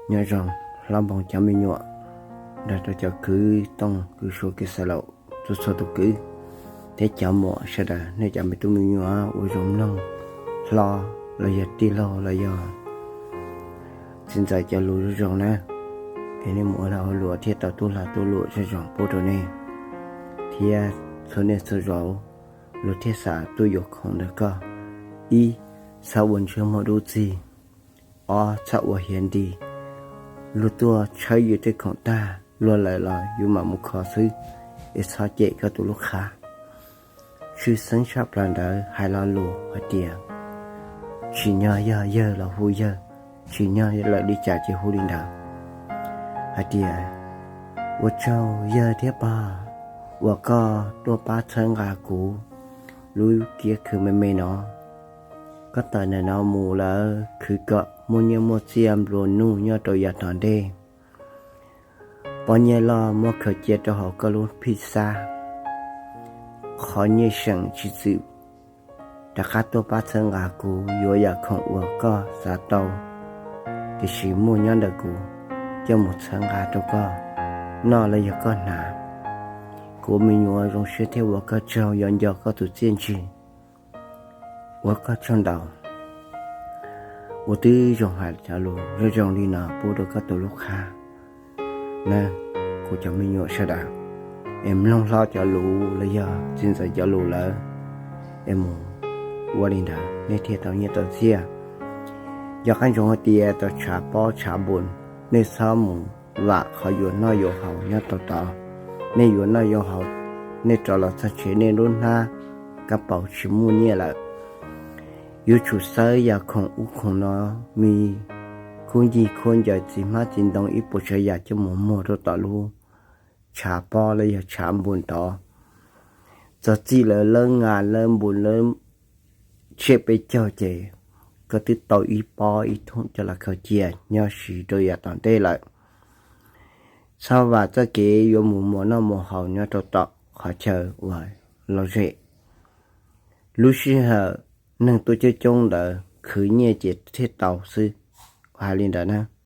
Nyob zoo hlob npoo cov me nyuam, nrog rau cov kwv tooj kwv suav kev xav laum txhua txhua tus kwv, thiab cov muam sawv daws, nej cov me tub me nyuam uas zoo mloog hlob los yog tij laug los yog txiv ntxawm cov lus zoo zoo na, es nej mus ua lag ua luam thiaj tau tub lag tub luam zoo zoo pub rau nej, thiab txhua niaj txhua zaus luag thiaj xav tuaj yuav khoom ntawm koj. Ib, txhob ua ntsej muag dub txig. Ob, txhob ua hiav nti. Luag tuaj tshawb yus tej khoom tag, luag lawm los yus mam mus kho xwb, es txhob cem koj tus lub qhab. Tshwj xeeb tshaj plaws ntawd hais lo lus hais tias, tsim nyog yog yawg los hu yawg, tsim nyog lawm li cas ces hu li ntawd. Hais tias, ua tsaug yawg thiab pog uas koj tuaj pab txhawb nqa kuv lub kiab khw me me no. Koj tawm ntawm no mus lawm khwv kom muaj nyiaj muaj txiaj nplua nuj nyob rau yav tom ntej. Pob nyiaj loj muab khaws cia rau hauv koj lub phij xab. Qhov nyiaj seem tsis txwm rov qab tuaj pab txhawb nqa kuv yuav yam khoom uas koj xav tau, tiam sis muaj nyob ntawm kuv coj mus txhawb nqa rau koj noj los yog koj hnav. Kuv me nyuam zoo siab thiab ua koj tsaug, yuav nco koj tus txiaj ntsig. Ua koj tsaug ntau. Ua twb zoo hais cov lus zoo zoo li no pub rau koj tus lub qhab na, kuv cov me nyuam sawv daws, es mloog hlob cov lus los yog txiv ntxawm cov lus lawm, es mus ua li ntawd nej thiaj tau nyiaj tau txiaj. Yog qab ntsoov hais tias tau tshav pob tshav npun, nej txhob mus vam qhov yuav noj yuav haus nyob rau tod. Nej yuav noj yuav haus, nej rov los txog tsev nej lub hnab kab paus tsis muaj nyiaj lawm. Yuav tsum xawb yam khoom ub khoom no, me kub ncig khuab ncaws txiv hmab txiv ntoo ib puas tsav yam coj mus muag rau tom lub tshav pob los yog tshav npun tod. Txog txij lawv lawb nga lawb npun lawb tsiaj peb caug ces koj twb tau ib pob ib thooj coj los khaws cia nyob siv rau yav tom ntej lawm. Txhob vam txoj kev yuav mus muas noj muas haus nyob rau tom qhov chaw uas lom zem. Lub sij hawm neeg tuaj coob coob ntawd khwv nyiaj ces thiaj tau xwb, hais li ntawd na.